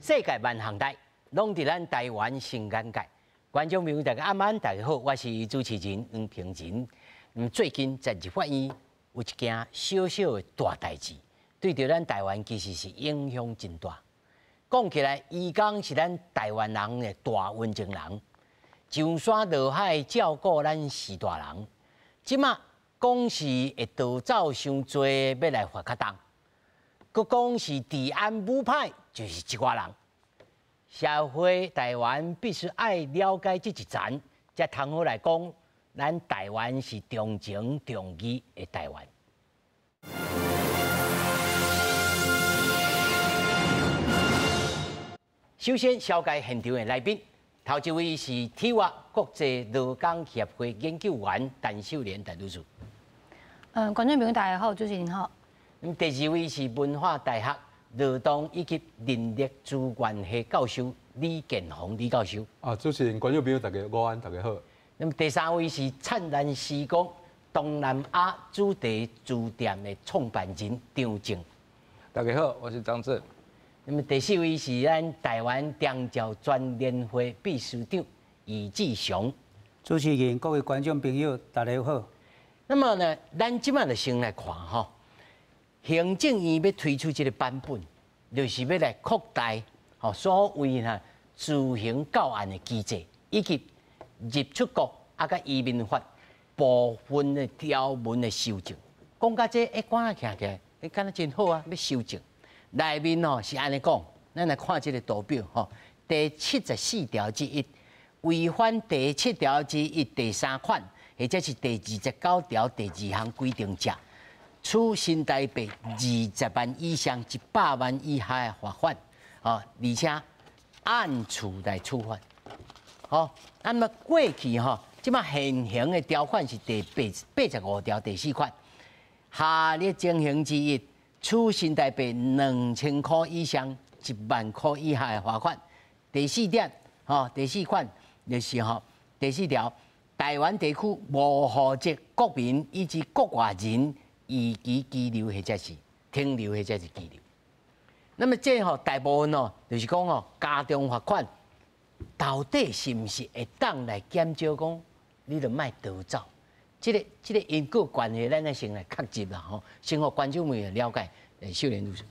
世界萬行代，攏佇咱台灣新眼界。觀眾朋友大家暗安，大家好，我是主持人黃平仁。最近在立法院有一件小小的大代誌，對著咱台灣其實是影響真大。講起來，移工是咱台灣人的大溫情人，上山落海照顧咱序大人。這馬講是會逃走傷濟，欲來罰較重。閣講是治安無歹，就是這寡人。社會台灣必須愛了解這一層，才通好來講，咱台灣是重情重義的台灣。首先，紹介現場的來賓，頭一位是體育國際勞工協會研究員陳秀蓮陳女士。觀眾朋友大家好，主持人好。咁第二位是文化大學勞動以及人力資源系教授李建宏李教授。啊，主持人、觀眾朋友大家午安，大家好。那麼第三位是燦爛時光東南亞主題書店的創辦人張正。大家好，我是張正。那麼第四位是咱台灣長照全聯會秘書長余志雄。主持人、各位觀眾朋友，大家好。那麼呢，咱這馬就先來看吼，行政院欲推出這個版本，就是欲來擴大吼所謂哈自行到案的機制，以及入出國啊佮移民法部分的條文的修正。講到這，欸，敢若聽起來，欸，敢若真好啊，欲修正。內面吼是按呢講，咱來看這個圖表吼，第74條之一，違反第七條之一第三款，或者是第29條第二項規定者，處新台幣20萬以上100萬以下的罰款，哦，而且按處來處罰。好，那麼過去吼，這馬現行的條款是第85條第四款，下列情形之一，處新台幣2000塊以上1萬塊以下的罰款。第四點，吼，第四款就是吼，第四條，台灣地區無戶籍國民以及國外人逾期居留或者是停留或者是居留。那麼這吼大部分哦，就是講吼加重罰款，到底是毋是會當來減少講你著莫逃走？這個因果關係，咱愛先來確認啦吼，先予觀眾們了解。秀蓮女士。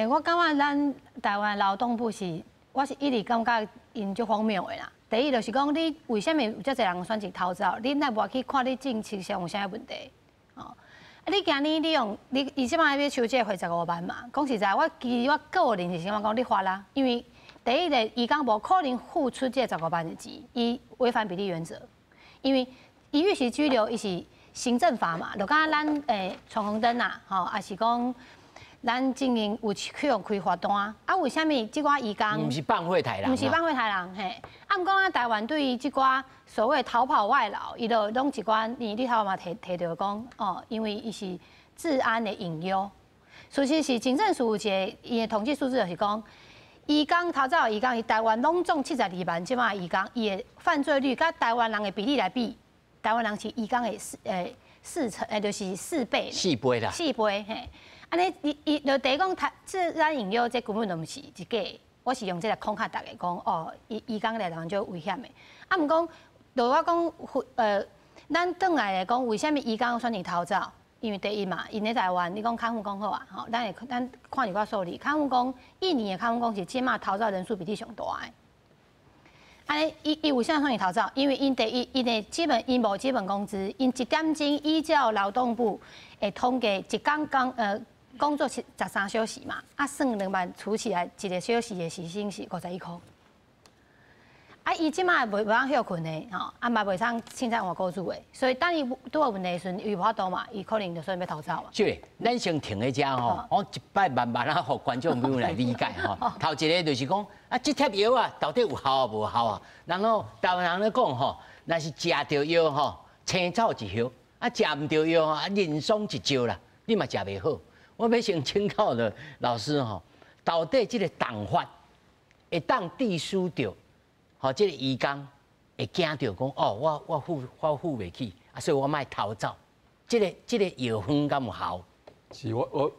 我感覺咱台灣勞動部是，我是一直感覺𪜶足荒謬的啦。第一就是講，你為啥物有遮濟人選擇逃走？你若無去看你政策上有啥物問題？哦，啊，你今年你用你伊這擺欲收這個罰15萬嘛？講實在，我其實我個人是感覺講你罰啦，因為第一個移工無可能付出這十五萬的錢，伊違反比例原則，因為伊逾期居留，伊是行政罰嘛，就敢若咱闖紅燈啊，吼，抑是講咱進前有去予開罰單，啊，為啥物這寡移工？毋是放火刣人，毋是放火刣人，嘿。啊，毋過咱台灣對於這寡所謂逃跑外勞，伊就攏一寡，你頭嘛提提著講，哦，因為伊是治安的隱憂。事實是警政署有一個伊的統計數字，就是講，移工逃走的移工，伊台灣攏總72萬這馬移工，伊的犯罪率佮台灣人的比例來比，台灣人是移工的四成，就是四倍。四倍啦。四倍嘿。按呢，伊伊就等於講，他治安隱憂，這根本就毋是一假。我是用這個恐嚇大家講，哦，移移工來台灣足危險的。啊，毋過，就我講，咱轉來來講，為啥物移工選擇逃走？因為第一嘛，𪜶佇台灣，你講看護工好啊，吼，咱會咱看一寡數字，看護工印尼的看護工是這馬逃走人數比例上大的。按呢，伊伊為啥選擇逃走？因為𪜶第一，𪜶的基本𪜶無基本工資，𪜶一點鐘依照勞動部的統計，一工工作是13小時嘛，啊算2萬除起來，一個小時的時薪是51塊。啊，伊這馬袂通歇睏的吼，啊嘛袂通凊彩換雇主的，所以當伊拄著問題的時陣，伊無法度嘛，伊可能就選欲逃走啊。是，咱先停佇遮吼，我一擺慢慢仔，予觀眾朋友來理解吼。頭一個就是講，啊，這帖藥啊，到底有效無效啊？然後台灣人咧講吼，若是食著藥吼，青草一葉；啊，食毋著藥吼，啊，人參一石啦，你嘛食袂好。我欲先請教著老師吼，到底這個重罰會當致使著？吼，這個移工會驚著講，哦，我付袂起，啊，所以我莫逃走。這個藥方敢有效？是我，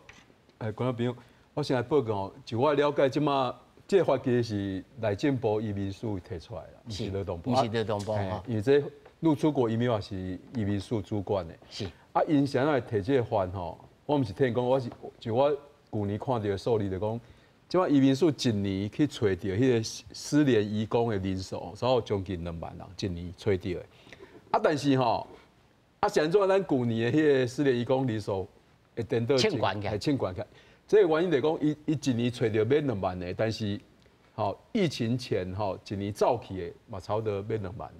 觀眾朋友，我先來報告，就我了解，這馬這個法其實是內政部移民署提出來啦，毋是勞動部。毋是勞動部吼。因為這入出國移民法是移民署主管的。啊，𪜶啥會提這個法吼？我毋是聽講，我是就我舊年看著的數字就講，這擺移民署一年去揣著彼個失聯移工的人數，差不多將近2萬人，一年揣著的。啊，但是吼，啊，是按怎咱舊年的彼個失聯移工人數會顛倒？衝懸起來。衝懸起來。這個原因就講，伊一年揣著欲2萬个，但是吼疫情前吼一年走去的嘛差不多欲2萬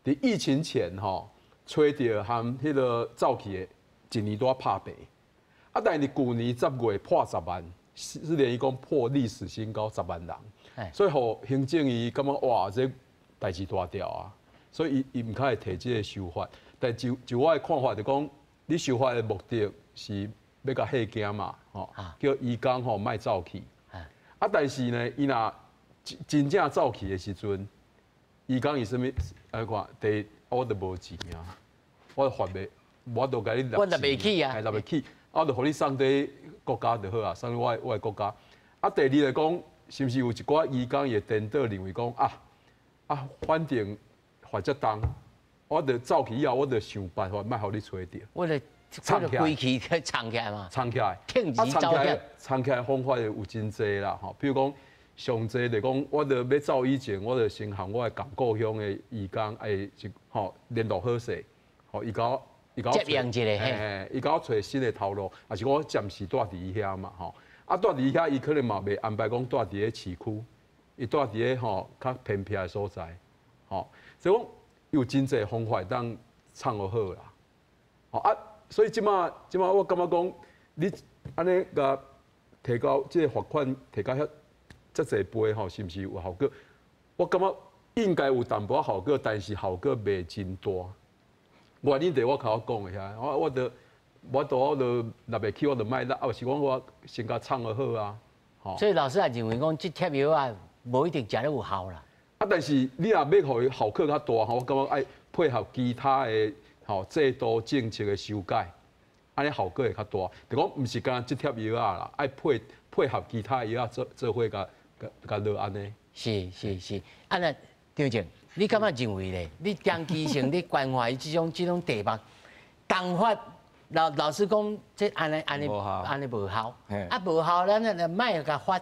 个。佇疫情前吼，揣著和彼個走去的，一年拄仔拍平。啊，但是舊年10月破十萬，失聯移工破歷史新高十萬人，所以予行政院感覺哇，這代誌大條啊，所以伊毋較會提這個修法。但就就我的看法就講，你修法的目的是欲共嚇驚嘛，吼，叫移工吼莫走去。啊，但是呢，伊若真正走去的時陣，移工伊啥物？來看，第一，我就無錢啊，我就還袂，我就共你我納袂起啊，納袂起。啊，就予你送佇國家就好啊，送佇我的國家。啊，第二來講，是毋是有一寡移工會顛倒認為講啊啊，反正罰遮重，我就走去以後，我就想辦法莫予你揣著。我就藏起來，規氣藏起來嘛。藏起來，鋌而走險。藏起來方法有真濟啦，吼。比如講，上濟就講，我就欲走以前，我就先和我的仝故鄉的移工，哎，吼聯絡好勢，吼伊共我。接應一下，嘿，伊共我揣新的頭路，抑是我暫時蹛佇伊遐嘛，吼。啊，蹛佇伊遐，伊可能嘛袂安排講蹛佇咧市區，伊蹛佇咧吼較偏僻的所在，吼。所以講有真濟方法當藏予好啦。吼啊，所以這馬這馬我感覺講，你按呢共提高這個罰款提高遐遮濟倍吼，是毋是有效果？我感覺應該有淡薄仔效果，但是效果袂真大。原因佇我頭講的遐，我我就我都我就納袂起，我就莫納，啊，是講我先共藏予好啊。所以老師也認為講，這貼藥仔無一定食咧有效啦。啊，但是你若欲予伊效果較大吼，我感覺愛配合其他的吼制度政策的修改，按呢效果會較大。就講毋是干焦這貼藥仔啦，愛配合其他藥仔做做伙共共落按呢。是是是，啊那張正，你感覺認為咧？你長期性你關懷這種這種題目，重罰老老實講，這按呢按呢按呢無效，啊無效，咱咱莫共罰，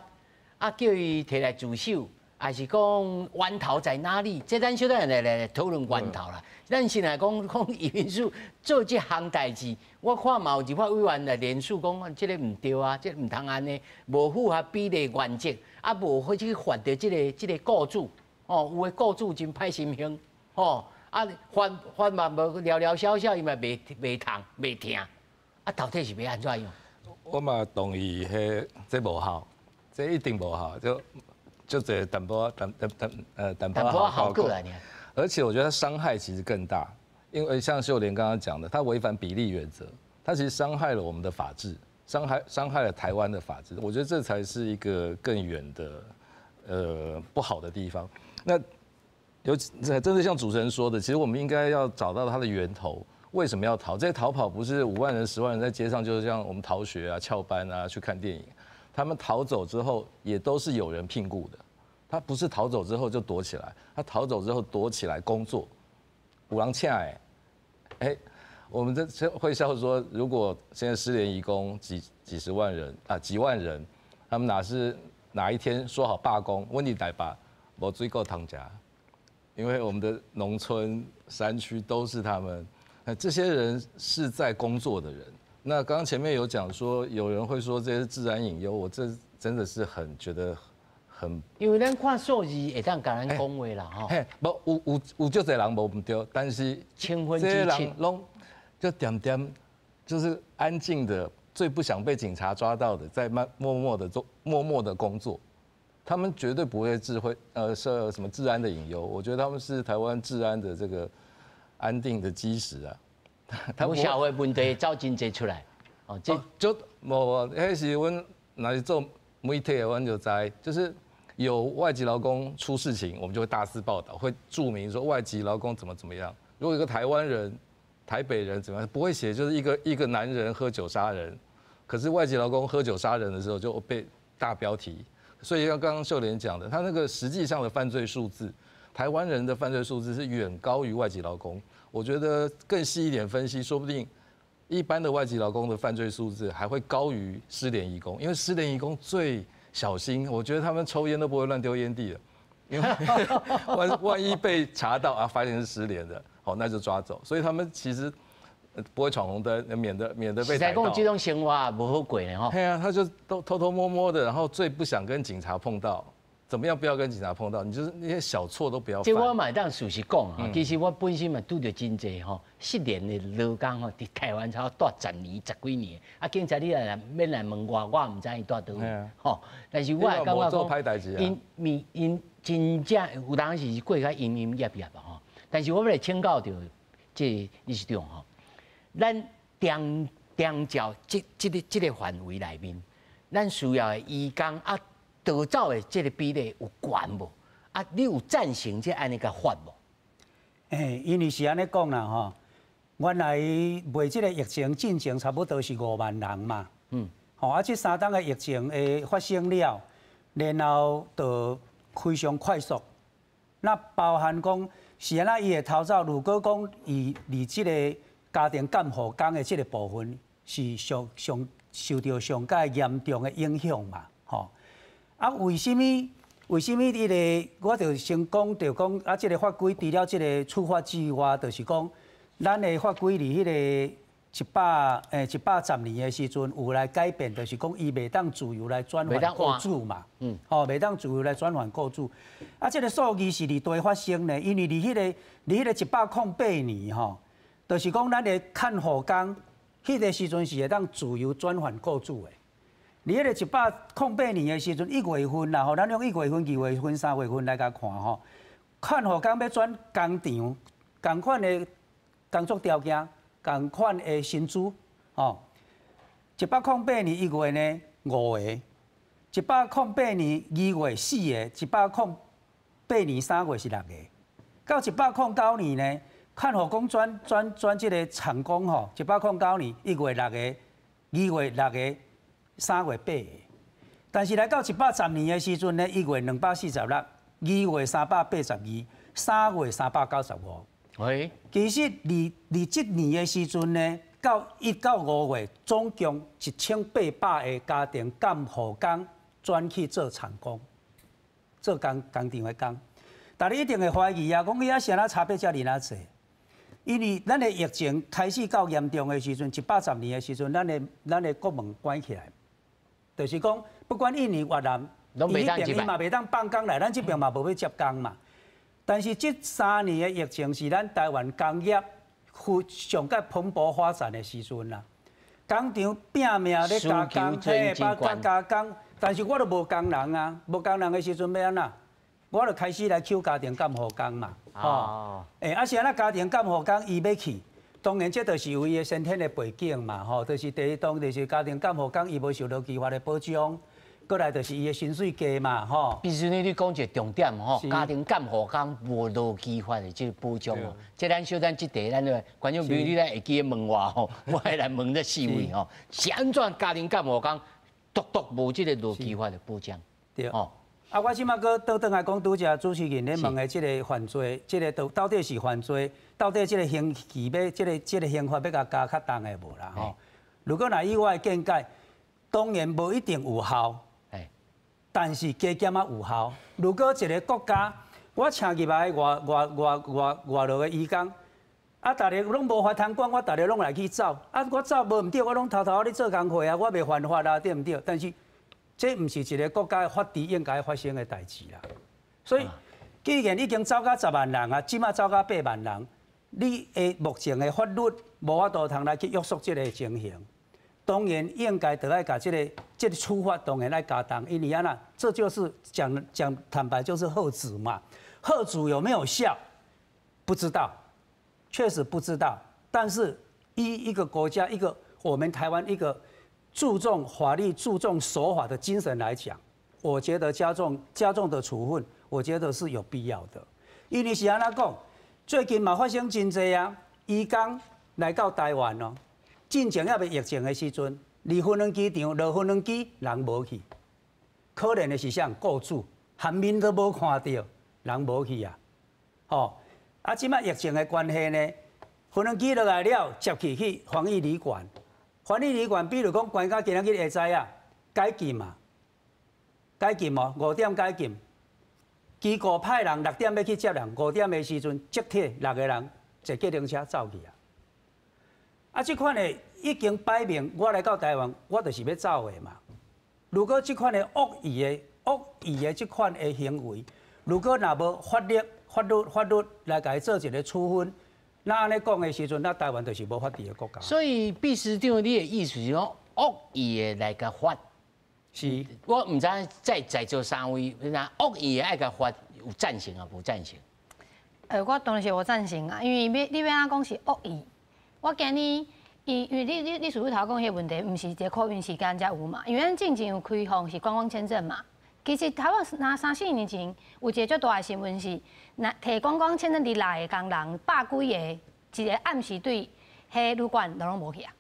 啊叫伊提來自首，還是講源頭在哪裡？這咱小等來來討論源頭啦。咱先來講講移民署做這項代誌，我看嘛有立法委員來聯署講，這个毋對啊，這个毋通按呢，無符合比例原則，啊無去罰著這个這个雇主。哦，有的雇主真歹心胸，吼啊，罰罰嘛無寥寥少少，伊嘛袂袂痛袂疼，啊，到底是欲按怎樣？我嘛同意，彼這無效，這一定無效，就就這淡薄淡淡淡淡薄仔效果來。而且我覺得傷害其實更大，因為像秀蓮剛剛講的，他違反比例原則，他其實傷害了我們的法治，傷害了台灣的法治。我覺得這才是一個更遠的不好的地方。那有真的像主持人說的，其實我們應該要找到它的源頭，為什麼要逃？這些逃跑不是5萬人、10萬人在街上，就是像我們逃學啊、翹班啊、去看電影。他們逃走之後，也都是有人聘僱的。他不是逃走之後就躲起來，他逃走之後躲起來工作。有人請的，哎，我們這會笑說，如果現在失聯移工幾幾十萬人啊，幾萬人，他們哪是哪一天說好罷工？阮佇台北無水果通食，因為我們的農村山區都是他們，那這些人是在工作的人。那剛剛前面有講說，有人會說這些是治安隱憂，我這真的是很覺得很，因為咱看數字會當共咱講話啦，吼。嘿，無有有有足濟人無毋對，但是 7%。這些人攏就恬恬，就是安靜的，最不想被警察抓到的，在慢默默的做，默默的工作。他們絕對不會智慧，設什麼治安的隱憂。我覺得他們是台灣治安的這個安定的基石啊。他社會問題走真濟出來，哦，這就無無，彼是阮若是做媒體的，阮就知，就是有外籍勞工出事情，我們就會大肆報道，會注明說外籍勞工怎麼怎麼樣。如果一個台灣人、台北人怎麼樣，不會寫就是一個一個男人喝酒殺人，可是外籍勞工喝酒殺人的時候就被大標題。所以像剛剛秀蓮講的，他那個實際上的犯罪數字，台灣人的犯罪數字是遠高於外籍勞工。我覺得更細一點分析，說不定一般的外籍勞工的犯罪數字還會高於失聯移工，因為失聯移工最小心，我覺得他們抽菸都不會亂丟菸蒂的，因為萬一被查到啊，發現是失聯的，好，那就抓走。所以他們其實不會闖紅燈，免得被逮到。實在講，這種生活無好過呢，吼。對啊，他就都偷偷摸摸的，然後最不想跟警察碰到。怎麼樣不要跟警察碰到？你就是那些小錯都不要犯。這我嘛會當事實講啊，其實我本身嘛拄著真濟吼失聯的勞工吼，佇台灣差不多蹛10年、十幾年。啊，警察你來免來問我，我毋知伊蹛佗位。吼，但是我會感覺講，𪜶面𪜶真正有當時是過較營營役役吼。但是我欲來請教著這理事長吼，咱長長照這個範圍內面，咱需要的移工啊。逃走的這個比例有懸無？啊，你有贊成這按呢个法無？欸，因為是按呢講啦吼，原來袂這個疫情進前差不多是5萬人嘛。吼啊，這三冬的疫情會發生了，然後就非常快速。那包含講是按怎伊會逃走？如果講伊佇這個家庭監護工的這個部分是上上受著上蓋嚴重的影響嘛？吼。啊，為啥物？為啥物？伊個我就先講，就講啊，這個法規除了這個處罰之外，就是講咱的法規佇彼個110年的時陣有來改變，就是講伊袂當自由來轉換雇主嘛。吼，袂當自由來轉換雇主。啊，這個數字是佇佗發生呢？因為佇彼個108年吼，就是講咱的看護工，彼個時陣是會當自由轉換雇主的。佇彼個108年的時陣，1月份啦吼，咱用1月份、2月份、3月份來共看吼，看護工欲轉工廠，仝款的工作條件，仝款的薪資，吼。108年1月呢五個，108年2月四個，108年3月是六個，到109年呢，看護工轉這個廠工吼，109年1月六個，2月六個。3月八個，但是來到110年的時陣呢，1月246，2月382，3月395。喂，其實佇這年的時陣呢，到1到5月，總共1800個家庭監護工轉去做廠工，做工廠的工。但你一定會懷疑啊，講伊啊是按怎差別遮爾仔濟？因為咱的疫情開始較嚴重的時陣，110年的時陣，咱的國門關起來。就是講，不管印尼、越南，伊彼邊伊嘛袂當放工來，咱這邊嘛無欲接工嘛。但是這3年的疫情是咱台灣工業上蓋蓬勃發展的時陣啦。工廠拼命咧加工，嘿，加工，但是我都無工人啊，無工人的時陣欲按怎？我就開始來抾家庭監護工嘛。哦。欸，啊是按怎家庭監護工伊欲去？當然，這就是有伊的先天的背景嘛，吼，就是第一，當就是家庭監護工伊無受勞基法的保障，過來就是伊的薪水低嘛，吼。必須你講一個重點吼，家庭監護工無勞基法的這個保障哦。這咱小等這題，咱個觀眾朋友你來會記得問我吼，我會來問這四位吼，是按怎家庭監護工獨獨無這個勞基法的保障？對。哦。啊，我這馬閣倒轉來講，拄才主持人咧問的這個犯罪，這個到底是犯罪，到底這個刑期欲，這個刑罰欲共加較重的無啦？吼。如果若以我的見解，當然無一定有效，但是加減仔有效。如果一個國家，我請入來外勞的移工，啊，逐个攏無法通管，我逐个攏來去走，啊，我走無毋對，我攏偷偷咧做工課啊，我袂犯法啊，對毋對？但是這毋是一個國家的法治應該發生的代誌啦。所以，既然已經走到10萬人啊，這馬走到8萬人，你的目前的法律無法度通來去約束這個情形。當然應該得愛共這個處罰，當然愛加重，因為按怎，這就是講講坦白就是嚇阻嘛。嚇阻有沒有效？不知道，確實不知道。但是，一個國家，一個我們台灣一個注重法律、注重守法的精神來講，我覺得加重的處分，我覺得是有必要的。因為是按怎講，最近嘛發生真濟啊，移工來到台灣哦，進前猶未疫情的時陣，離芬園機場落芬園機人無去，可怜的是啥？雇主连面都无看著，人无去啊！吼，啊，这摆疫情的关系呢，无人机落来了，接去去防疫旅馆。防疫旅馆，比如讲，关到今仔日下知啊，解禁嘛，解禁哦，5点解禁。机构派人6点欲去接人，5点的时阵，集体六个人坐计程车走去啊。啊，这款的已经摆明，我来到台湾，我就是欲走的嘛。如果这款的恶意的这款的行为，如果若无法律来共伊做一个处分，那按呢讲的时阵，那台湾就是无法治的国家。所以，秘书长，你的意思是讲恶意的来共罚？是。我毋知在座三位，那恶意的爱共罚，有赞成啊？无赞成？我当然是无赞成啊，因为你欲按怎讲是恶意？我今日伊因为你师傅头讲彼个问题，毋是一个 COVID 时间才有嘛？因为咱进前有开放是观光签证嘛。其实台湾若三四年前有一个足大的新闻是，若提观光签证入来的工人百几个，一个暗时对彼旅馆拢无去啊。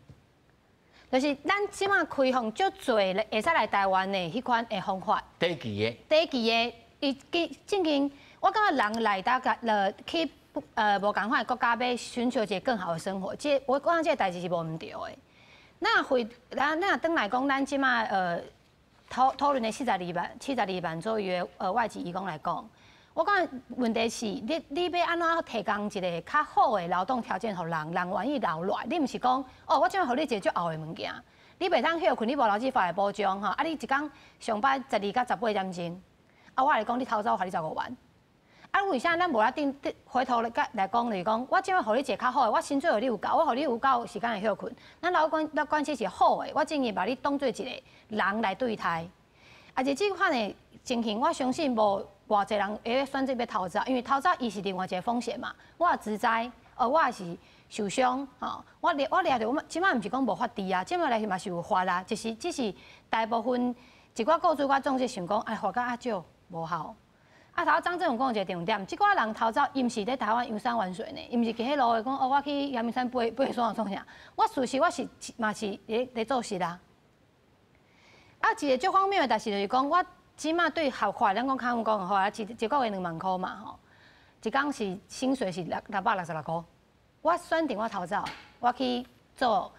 就是咱这马开放足济会使来台湾的彼款的方法。短期的。短期的，伊进正经，我感觉人来大家去无仝款的国家，欲寻求一个更好的生活，这我感觉这个代志是无毋对的。那回咱若转来讲，咱这马讨论的72万左右的外籍移工来讲，我感觉问题是，你欲按怎提供一个较好的劳动条件予人，人愿意留落来？你毋是讲哦，我这马予你一个足敖的物件，你袂当歇睏，你无劳基法的保障吼，啊，你一工上班12到18点钟，啊，我来讲你偷走，予你15万。啊，为啥咱无法定回头来来讲，就是讲，我这马予你一个较好的，我薪水予你有够，我予你有够时间会歇睏。咱劳关咱关系是好的，我建议把你当做一个人来对待。啊，就这款的情形，我相信无偌济人会选择欲偷走，因为偷走伊是另外一个风险嘛。我也职灾，我也是受伤，吼，我掠著，我这马毋是讲无法治啊，这马来嘛是有法啊，就是只是大部分一寡雇主佮中介想讲，哎，罚甲较少无效。啊，头张政府讲一个重点，这寡人偷走，伊毋是伫台湾游山玩水呢，伊毋是行彼路的讲哦，我去阳明山爬爬山创啥？我事实我是嘛是咧做事啦。啊，一个足荒谬的代志就是讲，我这马对合法，咱讲看护工好啊，一个月2万箍嘛吼，一工是薪水是666箍。我选定我偷走，我去做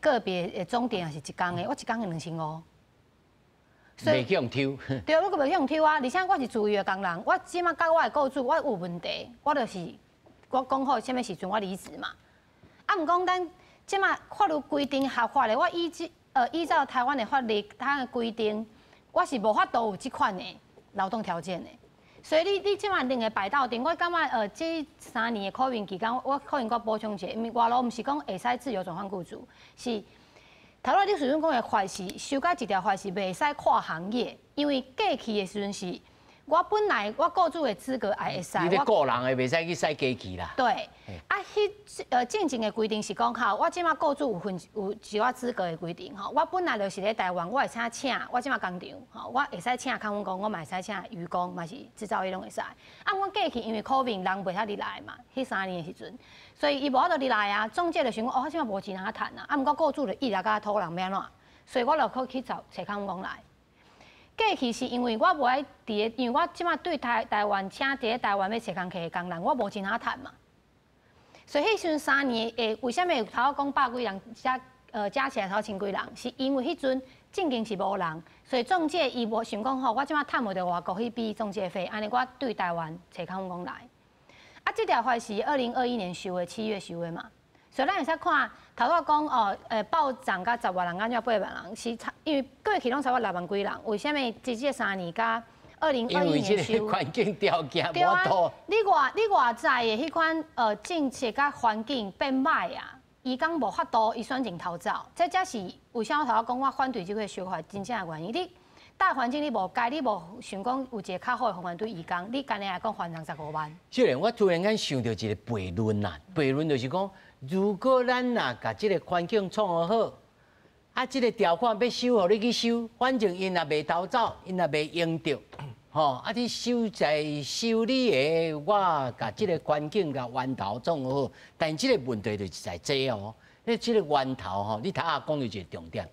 个别的钟点也是一工的，我一工是2500。袂去予抽。对，我阁袂去予抽啊！而且我是自由的工人，我这马佮我的雇主，我有问题，我就是我讲好啥物时阵我离职嘛。啊，毋讲咱这马法律规定合法的，我依照台湾的法律，它的规定，我是无法度有这款的劳动条件的。所以你这马两个摆斗阵，我感觉这3年的 COVID 期间，我可能阁补充一下，因为外劳毋是讲会使自由转换雇主，是。头拄仔你时阵讲的法是修改一条法是袂使跨行业，因为过去的时阵是，我本来我雇主的资格也会使。你咧雇人的袂使去使机器啦。对，啊，彼进前的规定是讲，吼，我这马雇主有分有一寡资格的规定，吼，我本来就是咧台湾，我会使请，我这马工厂，吼，我会使请看护工，我嘛会使请渔工，嘛是制造业拢会使。啊，我过去因为 COVID 人袂晓入来嘛，彼三年的时阵，所以伊无法度入来啊。中介就想讲，哦，我这马无钱通趁啊，啊，毋过雇主就一直共我讨人欲按怎，所以我就去找揣看护工来。过去是因为我无爱伫咧，因为我这马对台湾请伫咧台湾欲揣工课的工人，我无钱通趁嘛。所以彼时阵三年，为啥物头讲百几人加起来头千几人？是因为彼阵正经是无人，所以中介伊无想讲吼，我这马趁无著外国彼笔中介费，按呢我对台湾揣看护工来。啊，这条法是2021年修的，7月修的嘛。所以咱会使看，头拄讲哦，暴涨甲10外人，按怎8万人，是差，因为过去拢差不多6万几人，为啥物这三年佮2021年修？环境条件对啊，你外在的彼款政策佮环境变歹啊，移工无法度，伊选择偷走，这才是为啥我头拄讲我反对这个修法真正的原因。你大环境你无改，你无想讲有一个较好的方案对移工，你干焦来讲还人15万。秀莲，我突然间想到一个悖论啦，悖论就是讲，如果咱若共这个环境创好，啊，这个条款欲修，予你去修，反正𪜶也袂逃走，𪜶也袂用著，吼，啊，你修在修你的，我共这个环境共源头创好，但这个问题就是在这哦，你这个源头吼，你头仔讲著一个重点，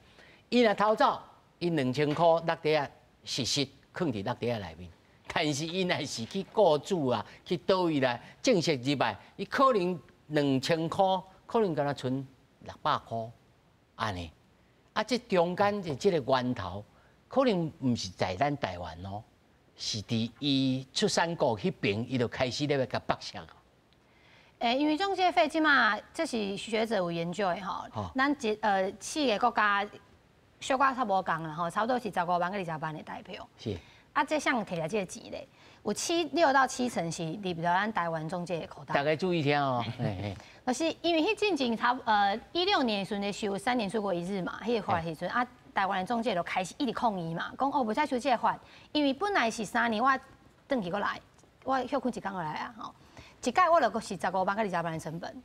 伊若逃走，伊2000箍落地啊，實實囥佇落袋仔內面。但是伊若是去雇主啊，去佗位來正式入來，伊可能2000箍，可能敢若賰600箍，按呢。啊，這中間的這個源頭，可能毋是在咱台灣哦，是佇伊出產國彼爿，伊就開始咧欲共剝削。欸，因為中介費這馬這是學者有研究的吼，咱一四个國家小可較無仝啦吼，差不多是15萬到20萬的台票。啊，這誰提來這个錢咧？有6到7成是入到咱台灣中介的口袋。大家注意聽哦。就是因為彼進前差16年時陣修三年出國一日嘛，彼个法時陣啊，台灣的中介就開始一直抗議嘛，講哦，袂使修這个法，因為本來是3年我轉去閣來，我歇睏一工閣來啊吼，一擺我就閣是15萬到20萬的成本。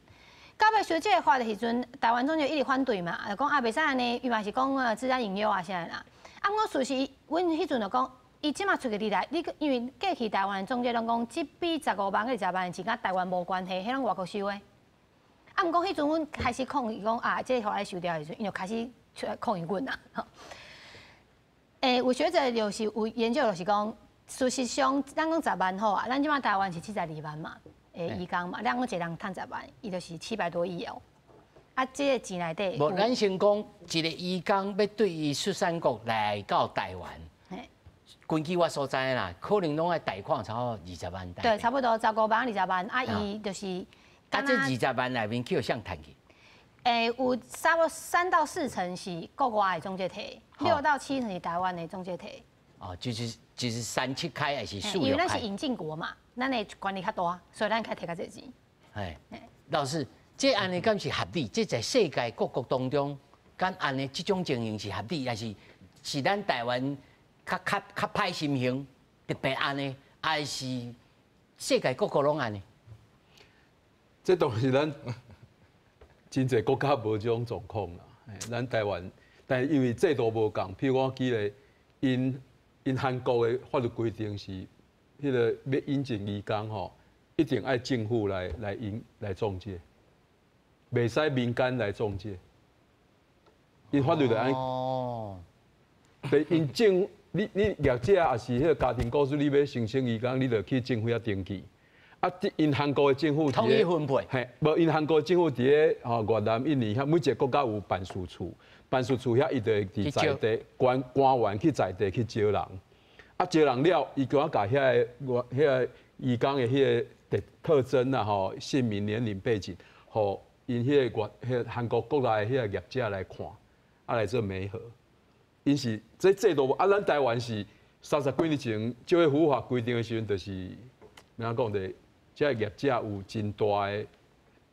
到尾修這个法的時陣，台灣中介一直反對嘛，就講啊，袂使按呢，伊嘛是講資安引誘啊啥啦。啊，毋過事實，阮彼陣就講。伊這馬出個字來，你因為過去台灣的中介攏講，這筆15萬到20萬的錢，佮台灣無關係，彼攏外國收的。啊，毋過彼陣阮開始抗議講啊，這个法愛修掉的時陣，伊就開始出來抗議阮啦。欸，有學者就是有研究，就是講，事實上，咱講十萬好啊，咱這馬台灣是72萬嘛，欸，移工嘛，咱講一個人趁十萬，伊就是700多億哦。啊，這个錢內底，無，咱先講一個移工欲對伊出產國來到台灣。根據我所知啦，可能攏愛貸款差不多二十萬。對，差不多15萬、20萬，啊，伊就是。啊，這二十萬內面去予誰趁去？欸，有差不多3到4成是國外的中介提，6到7成是台灣的中介提。哦，就是三七開還是四六開？因為咱是引進國嘛，咱的權力較大，所以咱較提較濟錢。哎，老師，這按呢敢是合理？這在世界各國當中，敢按呢這種情形是合理，還是是咱台灣較歹心胸，特別按呢，還是世界各國攏按呢？這當然咱真濟國家無這種狀況啦。咱台灣，但是因為制度無仝，譬如我記得，𪜶韓國的法律規定是，彼个欲引進移工吼，一定愛政府來引來中介，袂使民間來中介。𪜶法律就按呢。對，𪜶政你業者抑是彼个家庭雇主，你欲申請移工，你就去政府遐登記。啊，𪜶韓國的政府統一分配。嘿，無𪜶韓國政府佇咧吼越南、印尼遐，每一个國家有辦事處，辦事處遐伊就會佇在地官員去在地去招人。啊，招人了，伊閣共遐个遐个移工的彼个特徵啊，吼，姓名、年齡、背景，予𪜶彼个越彼韓國國內彼个業者來看，啊來做媒合。𪜶是這制度，啊，咱台灣是30幾年前就業服務法規定的時陣，就是按怎講的，這個業者有真大的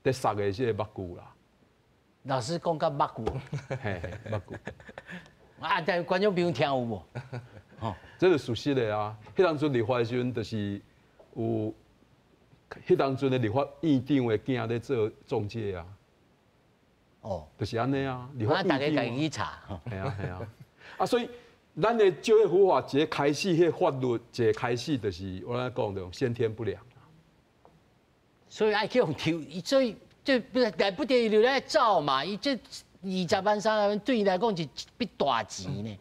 咧捒的這个目睭啦。老師講到目睭，嘿，目睭。啊，但觀眾朋友聽有無？哦，這是事實的啊。彼當陣立法的時陣，就是有彼當陣的立法院長的囝咧做中介啊。哦，就是按呢啊。立法院長。大家家己去查。係啊係啊。啊，所以咱的就業服務法一個開始，彼個法律一個開始，就是我咧講的先天不良。所以愛去予抽，所以這不來不得已就來走嘛。伊這20萬30萬對伊來講是一筆大錢呢。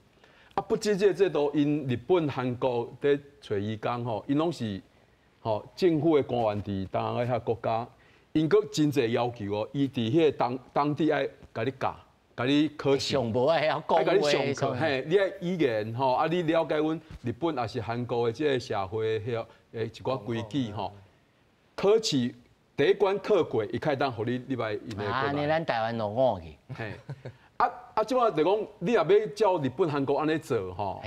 啊，不止這個制度，𪜶日本、韓國佇揣移工吼，𪜶攏是吼政府的官員佇東南亞遐國家，𪜶閣真濟要求哦，伊佇彼個當地愛共你教，共你考試，上無愛曉講愛共你上課，嘿，你愛語言吼，啊，你了解阮日本抑是韓國的這個社會彼个一寡規矩吼，考試第一關考過，伊才會當予你入來𪜶的國內。按呢，咱台灣落伍去。嘿，啊啊，這擺就講，你若欲照日本、韓國按呢做吼，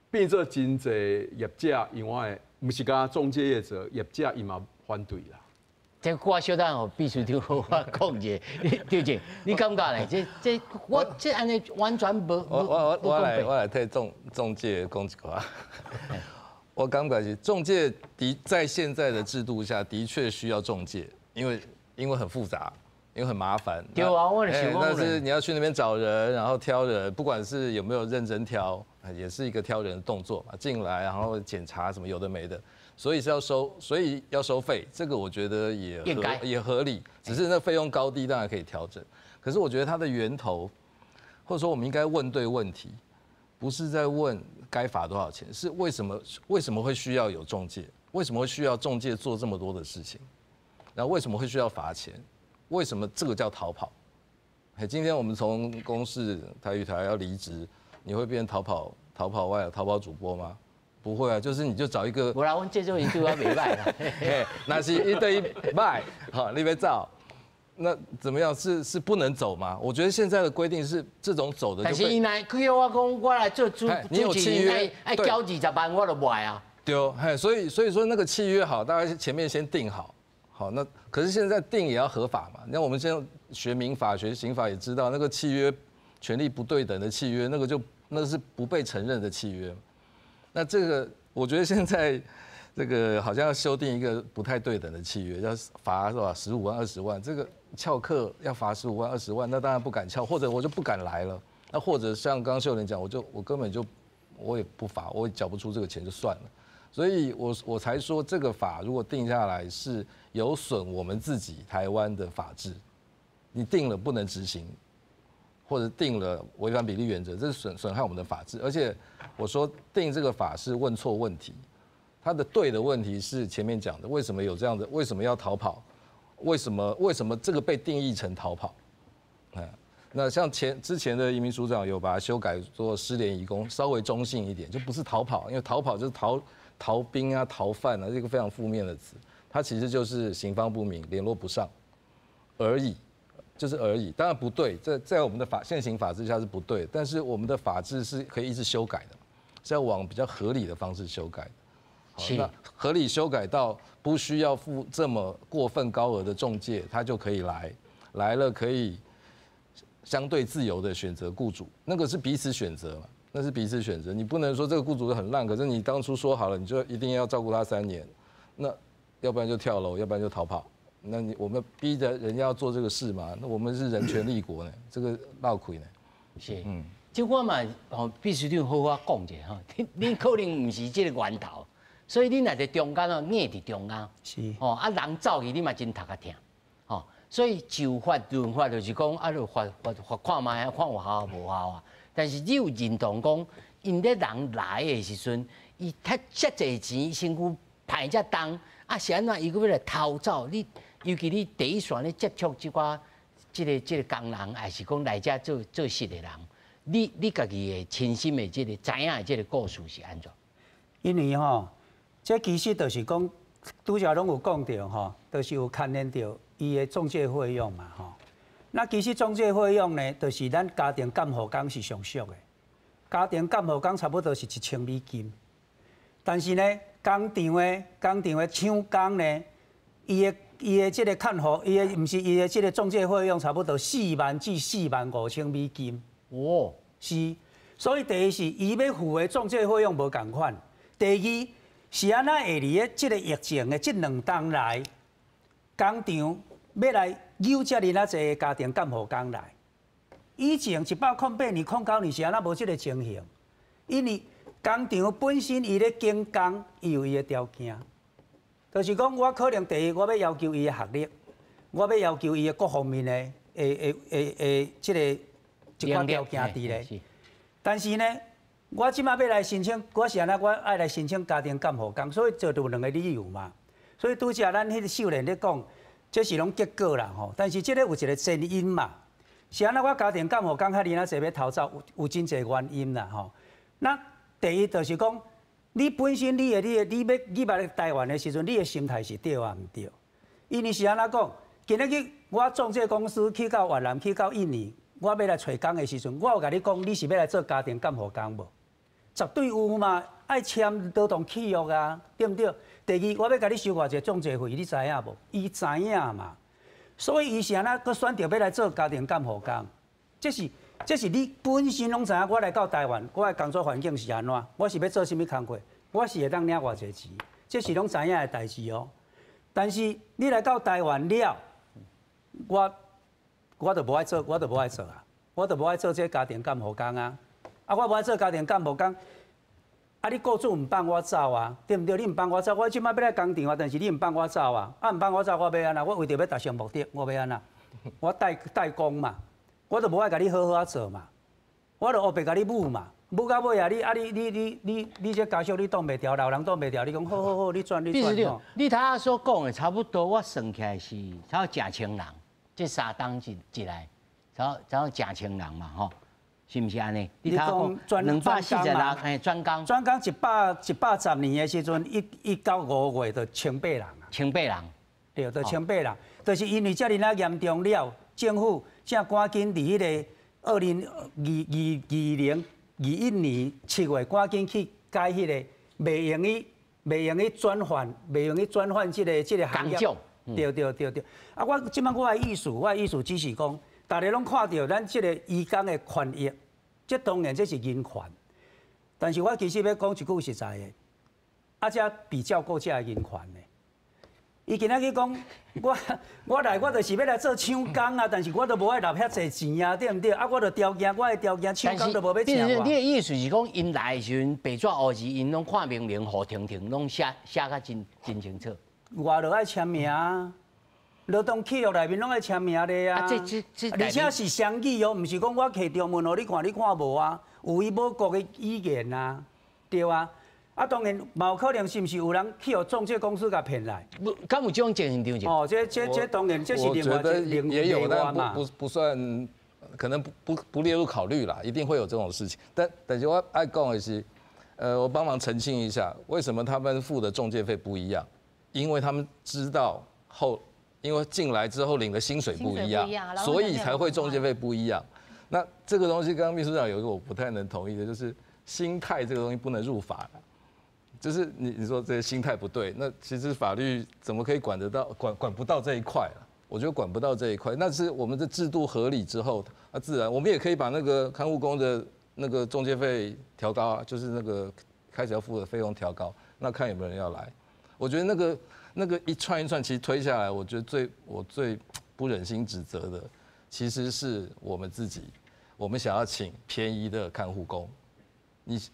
變做真濟業者，因為毋是干焦中介業者，業者伊嘛反對啦。這我小等予秘書長好好講一下，對不？你感覺咧？這我這按呢完全無我來替中介講一句話。我感覺是中介的在現在的制度下的確需要中介，因為很複雜，因為很麻煩。對啊，我就是但是你要去那邊找人，然後挑人，不管是有沒有認真挑，也是一個挑人的動作嘛。進來然後檢查什麼有的沒的，所以是要收，所以要收費，這個我覺得也合理，只是那費用高低當然可以調整。可是我覺得它的源頭，或者說我們應該問對問題。不是在问该罚多少钱，是为什么会需要有中介？为什么会需要中介做这么多的事情？然后为什么会需要罚钱？为什么这个叫逃跑？今天我们从公视台语台要离职，你会变逃跑逃跑外逃跑主播吗？不会啊，就是你就找一个。無啦，阮這種人對我袂䆀啦。那是一對一䆀，好，你欲走，那怎麼樣？是不能走嗎？我覺得現在的規定是這種走的。但是伊若去我講，我來做主主持人，愛繳20萬，我就無愛啊。對，嘿，所以說那個契約好，大概前面先定好，好，那可是現在定也要合法嘛。那我們現在學民法、學刑法也知道，那個契約權利不對等的契約，那個就那是不被承認的契約。那這個我覺得現在這個好像要修訂一個不太對等的契約，要罰是吧？十五萬、二十萬，這個翹課要罰十五萬、二十萬，那當然不敢翹，或者我就不敢來了。那或者像剛剛秀蓮講，我根本就我也不罰，我也繳不出這個錢就算了。所以我才說這個法如果定下來是有損我們自己台灣的法治，你定了不能執行，或者定了違反比例原則，這是損害我們的法治。而且我說定這個法是問錯問題，它的對的問題是前面講的，為什麼有這樣的，為什麼要逃跑？為什麼這個被定義成逃跑？那像之前的移民署長有把它修改做失聯移工，稍微中性一點，就不是逃跑，因為逃跑就是逃兵啊、逃犯啊，這個非常負面的詞，它其實就是行方不明、聯絡不上而已，就是而已。當然不對，在我們的現行法制下是不對，但是我們的法制是可以一直修改的，是要往比較合理的方式修改的。好，那合理修改到不需要付這麼過分高額的中介，他就可以來，來了可以相對自由的選擇雇主，那個是彼此選擇嘛。那是彼此選擇，你不能說這個雇主很爛，可是你當初說好了，你就一定要照顧他3年，那要不然就跳樓，要不然就逃跑。那我們逼着人家要做這個事嘛？那我們是人權立國呢，這個鬧虧呢。是，這我嘛吼，必須得好好講一下吼。你可能毋是這個源頭，所以你若佇中間哦，硬佇中間，吼啊人走去，你嘛真頭殼疼，吼。所以就法論法就是講啊，就罰罰罰看覓，看有效無效啊。但是你有認同講，𪜶咧人來的時陣，伊趁遮濟錢，身軀歹遮重，啊是按怎？伊閣欲來偷走？你尤其你第一線咧接觸這寡這個工人，還是講來遮做做事的人，你家己的親身的這個知影的這個故事是按怎？因為吼，這其實就是講，拄才攏有講著吼，就是有牽連著伊的中介費用嘛吼。那其實中介費用呢，就是咱家庭監護工是上俗的，家庭監護工差不多是1000美金。但是呢，工廠的搶工呢，伊的這個看護，伊的毋是伊的這個中介費用差不多4萬至4萬5千美金。是，所以第一是伊欲付的中介費用無仝款，第二是按怎會佇咧這個疫情的這兩冬來，工廠欲來誘遮爾仔濟家庭監護工來。以前108年、09年是按怎無這個情形？因為工廠本身伊咧揀工，伊有伊的條件，就是講我可能第一我欲要求伊的學歷，我欲要求伊的各方面的的這個一寡條件佇咧。但是呢，我這馬欲來申請，我是按怎我愛來申請家庭監護工，所以就有兩個理由嘛。所以拄才咱彼個秀蓮咧講，這是攏結果啦吼。但是這個有一個前因嘛，是按怎我家庭監護工遐爾仔濟欲逃走，有真濟原因啦吼。那第一就是講，你本身你的你的你欲你來台灣的時陣，你的心態是對抑毋對？因為是按怎講，今日去我中介公司去到越南，去到印尼，我欲來揣工的時陣，我有共你講，你是欲來做家庭監護工無？絕對有嘛，愛簽勞動契約啊，對毋對？第二，我欲共你收偌濟中介費，你知影無？伊知影嘛，所以伊是按怎閣選擇欲來做家庭監護工？這是你本身攏知影，我來到台灣，我的工作環境是按怎？我是欲做啥物工課？我是會當領偌濟錢？這是攏知影的代誌哦。但是你來到台灣了，我就無愛做，我就無愛做啊！我就無愛做這家庭監護工啊！啊，我無愛做家庭監護工，啊，你雇主毋放我走啊，對毋對？你毋放我走，我這馬欲來工廠啊，但是你毋放我走啊，啊，毋放我走，我欲按怎？我為著欲達成目的，我欲按怎？我代代工嘛，我就無愛共你好好仔做嘛，我就烏白共你舞嘛。舞到尾啊，你啊你你你你你这家属你挡袂牢，老人挡袂牢，你讲好好好，你转你转吼。你头仔所讲的差不多，我算起来是差不多成千人，这三冬一一来，差不多成千人嘛吼，是毋是按呢？你讲246哎，专工。专工110年的时阵，一到五月就千八人啊。千八人。对，就千八人，就是因为遮尔仔严重了，政府才赶紧伫彼个2020、2021年7月赶紧去改彼个，袂用去转换，袂用去转换这个行业。对对对对。啊，我这摆我的意思只是讲，大家拢看著咱这个移工的权益，这当然这是人权。但是我其实欲讲一句实在的，啊，这比照顾者的人权呢。伊今仔日讲，我来我就是欲来做抢工啊，但是我都无爱纳遐济钱啊，对毋对？啊，我就条件，我的条件抢工都无欲请我。你的意思是讲，𪜶来的时阵白纸黑字，𪜶拢看明明、糊停停，拢写写甲真真清楚。我就爱签名啊，劳动契约内面拢爱签名的啊。这这这，而且是双语哦，毋是讲我摕中文予你看，你看无啊？有伊母国的语言啊，对啊。啊，当然嘛有可能是毋是有人去予中介公司共骗来？不，敢有这种情形张哦，这当然这是另外另也有，但不算，可能不列入考虑啦，一定会有这种事情。但是我爱讲的是，我帮忙澄清一下，为什么他们付的中介费不一样？因为他们知道后，因为进来之后领的薪水不一样，所以才会中介费不一样。那这个东西，刚刚秘书长有一个我不太能同意的，就是心态这个东西不能入法的。就是你说这个心态不对，那其实法律怎么可以管得到管不到这一块啊？我觉得管不到这一块，那是我们的制度合理之后，啊，自然我们也可以把那个看护工的那个中介费调高啊，就是那个开始要付的费用调高，那看有没有人要来。我觉得那个一串一串其实推下来，我觉得我最不忍心指责的，其实是我们自己，我们想要请便宜的看护工。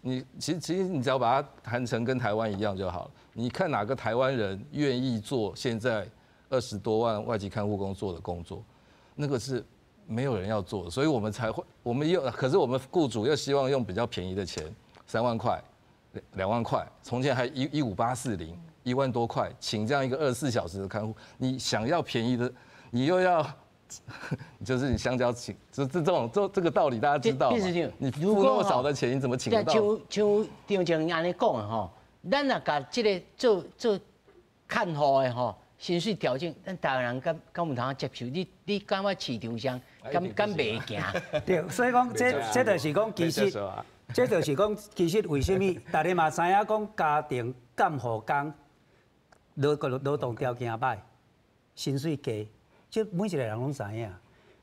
你其实你只要把它谈成跟台湾一样就好了。你看哪个台湾人愿意做现在20多万外籍看护工做的工作？那个是没有人要做的，所以我们才会，我们又可是我们雇主又希望用比较便宜的钱，3万块、2万块，从前还15840，1万多块，请这样一个24小时的看护，你想要便宜的，你又要。就是你香蕉请，这这种这个道理大家知道嘛？你付那么少的钱，你怎么请得到？像张静按呢讲的吼，咱若共这个做做看护的吼，薪水调整，咱台湾人敢有通接受？你感觉市场上敢袂行？对，所以讲这就是讲，其实这就是讲，其实为啥物大家嘛知影讲家庭监护工劳动条件歹，薪水低。这每一个人拢知影，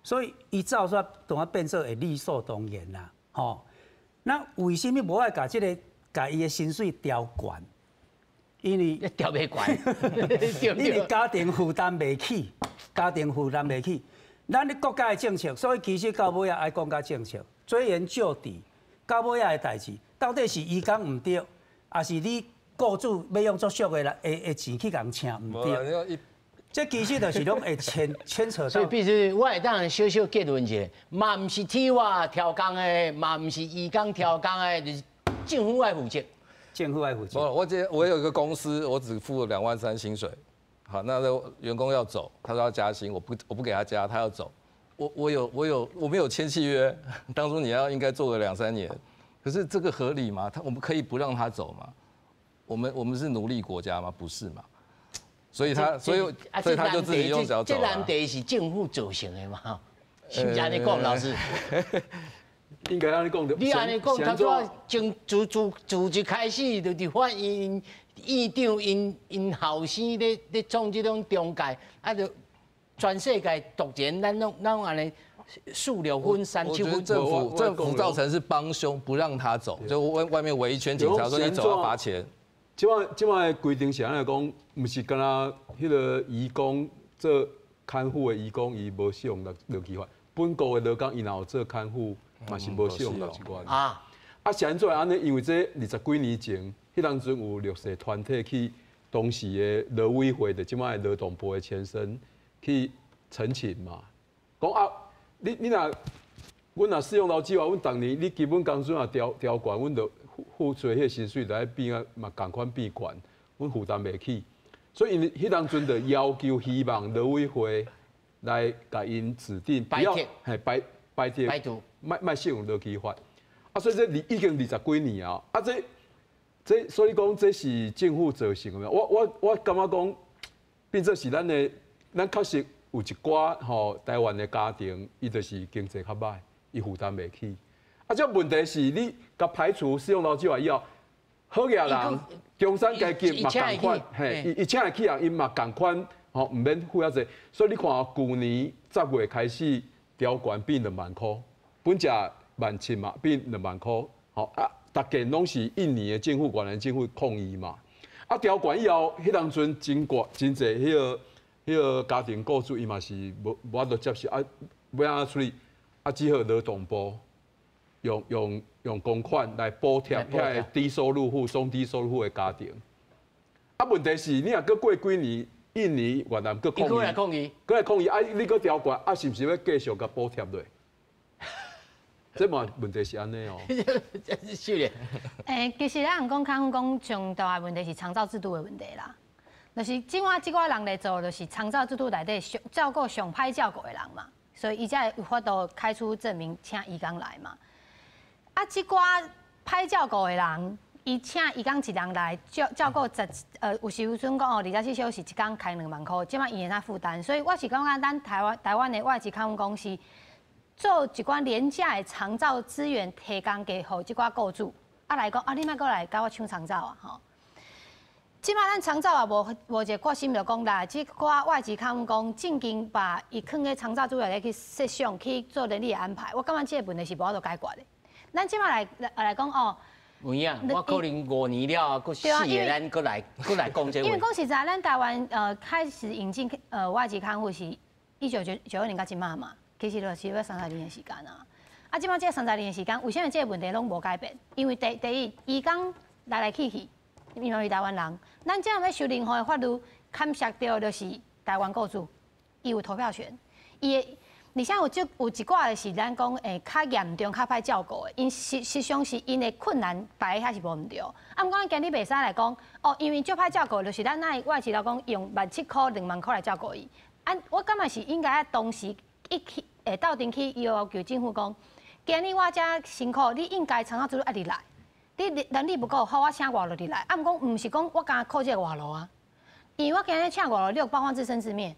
所以伊走煞当啊变做会理所当然啦，吼。那为啥物无爱共这个共伊的薪水调悬？因为调袂悬，因为家庭负担袂起，家庭负担袂起。咱的国家的政策，所以其实到尾仔爱讲较政策，追源究底，到尾仔的代志，到底是移工毋对，抑是你雇主欲用足俗的来的钱去共请毋对？这其实就是拢会牵扯到。所以必须我会当小小结论一下，嘛毋是铁腕刁工的，嘛毋是移工刁工的，就是政府爱负责。政府爱负责。我有一个公司，我只付了2万3薪水，好，那个员工要走，他说要加薪，我不给他加，他要走。我没有签契约，当初你要应该做个两三年，可是这个合理吗？我们可以不让他走吗？我们是奴隶国家吗？不是嘛？所以他就自己用脚走。这难题是政府造成的嘛？是毋是按呢讲，老师？应该按呢讲的。你按呢讲，他说从自自自一开始就伫法院院长𪜶后生咧创这种中介，啊，就全世界独然咱拢按呢四六分三七分。政府造成是帮凶，不让他走，就外面围一圈警察说你走要罚钱。这摆的规定是按呢讲，毋是干焦彼个移工做看护的移工，伊无适用劳基法。本国的劳工伊若有做看护，嘛是无适用60万。啊，是按怎按呢？因为这20几年前，彼当阵有弱势团体去当时的劳委会的这摆劳动部的前身去陈情嘛，讲啊，你若阮若適用勞基法，阮逐年你基本工資若調調懸，阮就付出彼个薪水就愛變啊嘛仝款變懸，阮負擔袂起。所以𪜶彼當陣就要求希望勞委會來共𪜶指定，不要嘿排排除，排除，莫莫適用勞基法。啊，所以這已經20幾年啊，啊這這所以講這是政府造成的。我感覺講，變做是咱的，咱確實有一寡吼台灣的家庭，伊就是經濟較䆀，伊負擔袂起。啊，這問題是你共排除適用勞基法以後，好額人中產階級嘛仝款，嘿，伊伊請會起人，伊嘛仝款，吼，毋免付遐濟。所以你看，舊年10月開始調懸變2萬箍，本來1.7萬嘛變2萬箍，吼啊，逐家攏是印尼的政府、越南政府抗議嘛。啊，調懸以後，彼當陣真懸真濟，彼個家庭雇主伊嘛是無法度接受，啊，欲按怎處理？啊，只好勞動部用公款來補貼遐個低收入戶、中低收入戶的家庭。啊，問題是你若閣過幾年，印尼、越南閣抗議，來抗議，閣來抗議，啊，你閣調懸，啊，是毋是欲繼續共補貼落？這嘛問題是按呢哦。這是秀蓮。欸，其實咱講看護工上大的問題是長照制度的問題啦。就是這寡這寡人來做，就是長照制度內底上照顧上歹照顧的人嘛，所以伊才會有法度開出證明請移工來嘛。啊，這寡歹照顧的人，伊請移工一人來照照顧十，有時有陣講哦，24小時一工開2萬箍，這馬伊會當負擔。所以我是感覺咱台灣的外籍看護公司做一寡廉價的長照資源提供給予這寡雇主，啊來講啊，你莫閣來共我搶長照啊吼。這馬咱長照也無一個決心，就講啦，這寡外籍看護工正經把伊囥咧長照資源去設想去做人力的安排，我感覺這個問題是無法度解決的。咱這馬來講哦，有影，我可能5年了後，閣四個咱閣來講這話。因為講實在，咱台灣開始引進外籍看護是1992年到這馬嘛，其實就是欲30年的時間啊。啊，這馬這30年的時間，為啥物這個問題攏無改變？因為第一，移工來來去去，伊嘛是台灣人，咱這欲修任何的法律，牽涉著就是台灣雇主，伊有投票權，伊會。而且有這有一寡的是咱講會較嚴重、較歹照顧的，𪜶實際上是𪜶的困難擺遐是無毋對。啊，毋過咱今日袂使來講，哦，因為足歹照顧，就是咱愛外籍勞工用1.7萬箍、2萬箍來照顧伊。啊，我感覺是應該當時一起會鬥陣去要求政府講，今日我遮辛苦，你應該參考資料愛入來。你能力不夠，好，我請外勞入來。啊，毋過毋是講我干焦靠這個外勞啊，因為我今日請外勞，你有包括自生自滅。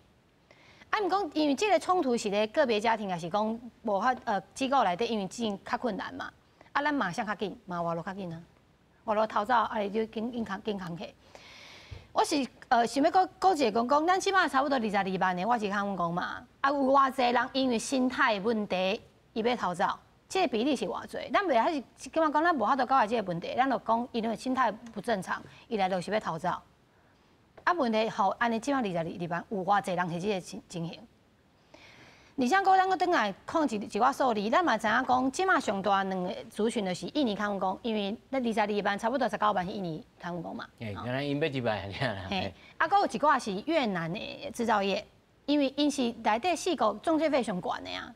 啊，毋講，因為這個衝突是咧個別家庭，也是講無法機構內底，因為經營較困難嘛。啊，咱馬上較緊，嘛外勞較緊啊。外勞逃走，啊，你就緊緊扛緊扛起。我是想欲閣閣一個講講，咱這馬差不多22萬个外籍看護工嘛。啊，有偌濟人因為心態問題，伊欲逃走，這個比例是偌濟？咱袂還是感覺講咱無法度解決這個問題，咱就講因為心態不正常，伊來就是欲逃走。啊，問題吼，按呢這馬22萬，有偌濟人是這個情形。而且閣咱閣轉來看一寡數字，咱嘛知影講，這馬上大兩個族群就是印尼看護工，因為咱二十二萬差不多19萬是印尼看護工嘛。欸，原來𪜶欲入來嘿，啊，閣有一寡是越南的製造業，因為𪜶是內底四國中介費上懸的啊，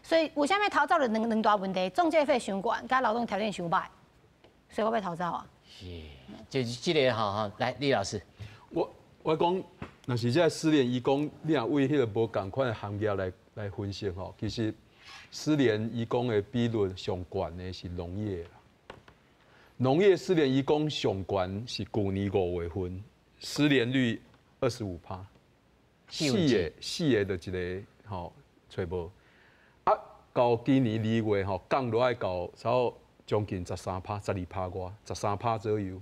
所以為啥物逃走的兩大問題？中介費傷懸，佮勞動條件傷䆀，所以我欲逃走啊。是，就是這個吼吼，來李老師。我講，若是這失聯移工，你若為彼個無仝款的行業來分析吼，其實失聯移工的比率上懸的是農業啦。農業失聯移工上懸是舊年5月份，失聯率25趴，四個就一個吼揣無。啊，到今年2月吼降落來到差不多將近13趴、12趴外，十三趴左右。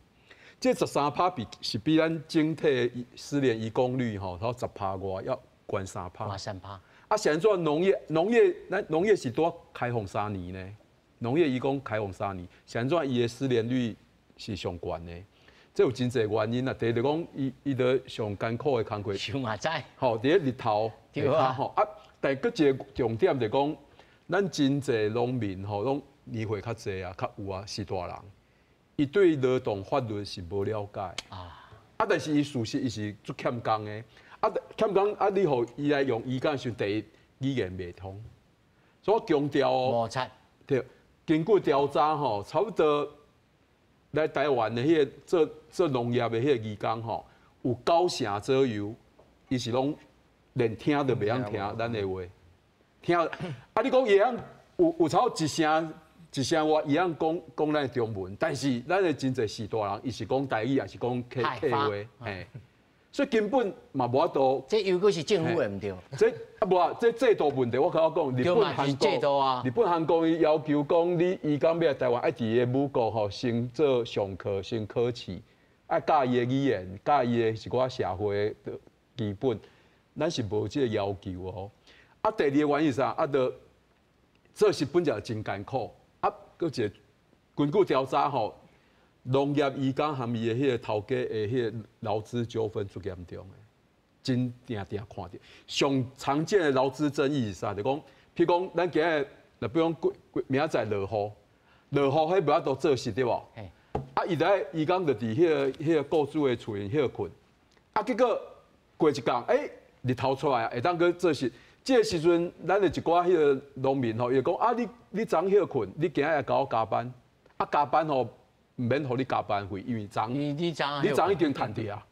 這十三趴比是比咱整體失聯移工率吼，差10趴外要懸3趴。懸3趴。啊，是按怎農業？農業咱農業是拄開放三年呢。農業移工開放三年，是按怎伊的失聯率是上懸的？這有真濟原因啊。第一就講，伊著上艱苦的工課。想嘛知。吼，佇咧日頭對啊。吼啊，但閣一個重點就講，咱真濟農民吼，攏年歲較濟啊，較有啊，是大人。伊對勞動法律是無了解啊，啊，但是伊事實伊是足欠工的，啊，欠工啊，你予伊來用移工時，第一語言袂通，所以我强调哦，摩擦。对，根据调查吼，差不多來台灣的彼個做做農業的彼個移工吼，有九成左右，伊是攏連聽都袂曉聽咱的話，聽啊！你講伊會曉有差不多一成一成外伊會曉講講咱的中文，但是咱的真濟序大人，伊是講台語，抑是講客客話，嘿，所以根本嘛無法度。這又閣是政府的毋對。這啊無啊，這制度問題，我頭先講日本韓國，啊，日本韓國伊要求講你移工欲來台灣，愛佇伊的母國吼先做上課，先考試，愛教伊的語言，教伊的一寡社會的基本，咱是無這個要求哦。啊，第二個原因是啥？啊，就做實本就真艱苦。啊，閣一個根據調查吼，農業移工含伊的彼個頭家的彼個勞資糾紛足嚴重的，真定定看著。上常見的勞資爭議是啥？就講，譬如講，咱今日，若比如講過過明仔載落雨，落雨彼無法度做事對無？啊，伊在移工就佇彼個雇主的厝裡歇睏，啊，結果過一工，欸，日頭出來啊，會當閣做事。這個時陣，咱的一寡彼個農民吼，伊就講啊，你你昨歇睏，你今仔日共我加班，啊加班吼，毋免予你加班費，因為昨你昨你昨已經趁著啊。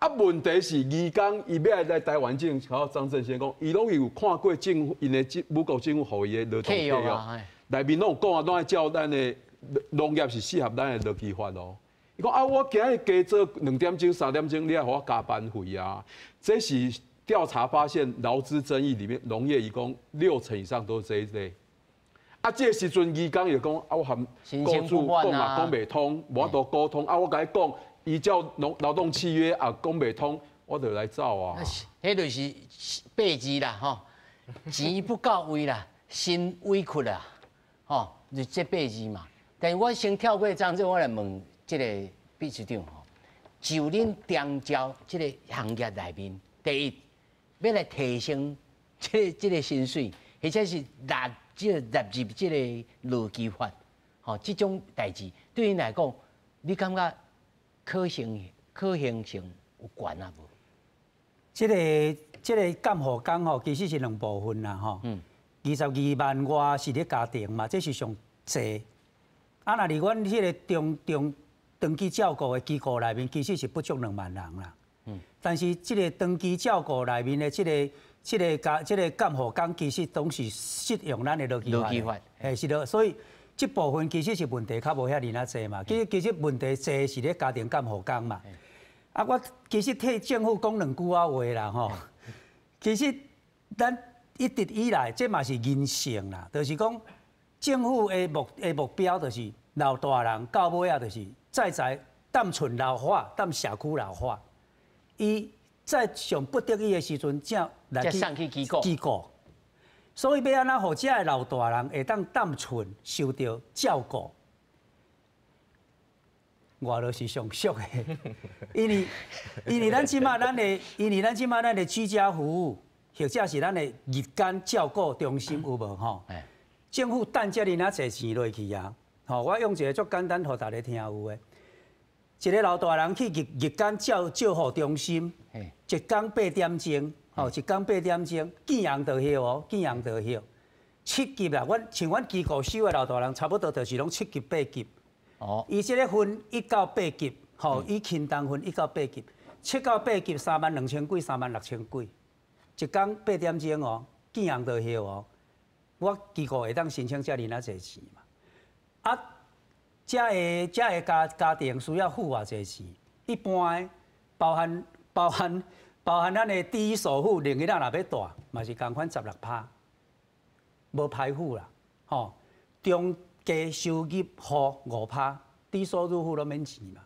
啊，問題是移工伊欲來台灣之前，頭張正先講，伊攏有看過政府𪜶的母國政府予伊的勞動契約，內面攏有講啊，攏愛照咱的農業是適合咱的勞基法哦。伊講啊，我今日加做兩點鐘、三點鐘，你愛予我加班費啊？這是調查發現勞資爭議裡面，農業移工六成以上都是這一類。啊，這個時陣移工又講啊，我和雇主講嘛講袂通，無法度溝通啊，我共伊講，依照農勞動契約啊講袂通，我就來走啊。彼就是八字啦，吼，錢不到位啦，心委屈啦，吼，就這八字嘛。但是我先跳過張正，我來問這個秘書長吼，就恁長照這個行業內面，第一欲來提升這個薪水，或者是納入這個勞基法，吼，這種代誌對𪜶來講，你感覺可行性有懸啊無？這個監護工吼，其實是兩部分啦，吼。22萬外是咧家庭嘛，這是上濟。啊，若佇阮彼個中中長期照顧的機構內面，其實是不足2萬人啦。但是這個長期照顧內面的這個監護工，其實攏是適用咱的勞基法。嘿，是的，所以這部分其實是問題較無遐爾仔濟嘛。其實問題濟是咧家庭監護工嘛。啊，我其實替政府講兩句仔話啦，吼。其實咱一直以來，這嘛是人性啦，就是講政府的目標就是老大人到尾仔就是在在踮厝老化，踮社區老化。伊在上不得已的時陣，才來去機構。機構。所以欲按怎予遮的老大人會當踮厝受著照顧，我就是上俗的，因為咱這馬咱的居家服務，或者是咱的日間照顧中心有無吼？政府擲遮爾仔濟錢落去啊！吼，我用一個足簡單，予大家聽有的。一個老大人去日日間照護中心，一工八點鐘，吼，一工八點鐘，見紅就歇哦，見紅就歇。七級啦，阮像阮機構收的老大人，差不多就是攏七級八級。哦，伊這個分一到八級，吼，以輕重分一到八級，七到八級3萬2千幾，3萬6千幾，一工八點鐘哦，見紅就歇哦。我機構會當申請遮爾仔濟錢嘛？啊，遮的家庭需要付偌濟錢？一般的包含咱的低收入，兩个人若欲蹛，嘛是仝款16趴，無歹付啦，吼。中低收入戶5趴，低收入戶攏免錢嘛。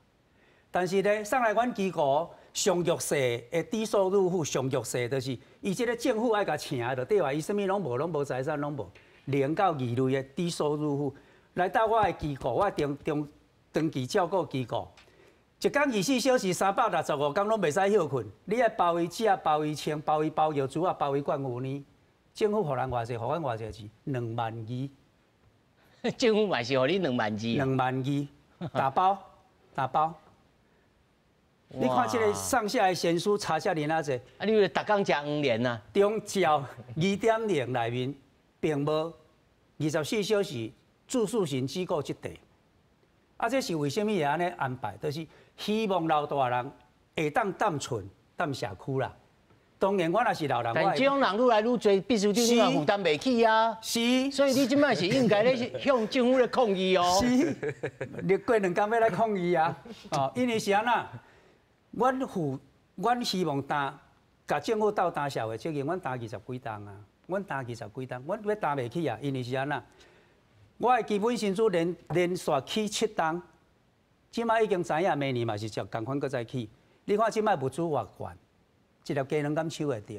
但是咧，送來阮機構上弱勢的低收入戶，上弱勢就是伊這个政府愛共請的，對吧？伊啥物攏無，攏無財產，攏無，零到二類的低收入戶來到我的機構，我中中長期照顧機構，一工24小時365工攏袂使歇睏，你愛包伊食，包伊穿，包伊包藥水仔，包伊灌牛奶，政府予人偌濟，予阮偌濟錢？2萬2。政府嘛是予你兩萬二。2萬2，打包，打包。你看這個上下的懸殊差遮爾仔濟。啊，你以為逐工食黃連啊？長照2.0內面，並無24小時住宿型機構這塊。啊，這是為啥物會按呢安排？就是希望老大人會當踮厝、踮社區啦。當然，我若是老人，但這種人愈來愈濟，秘書長你嘛負擔袂起啊。是，所以你這擺是應該咧向政府咧抗議哦。是，你過兩工欲來抗議啊！哦，因為是按怎，阮負，阮希望擔，共政府鬥擔社會責任，阮擔20幾冬啊，阮擔20幾冬，阮欲擔袂起啊，因為是按怎，我的基本薪資連連續起7冬，這擺已經知影明年嘛是仝款閣再起。你看這擺物資偌懸，一粒雞卵敢搶會著？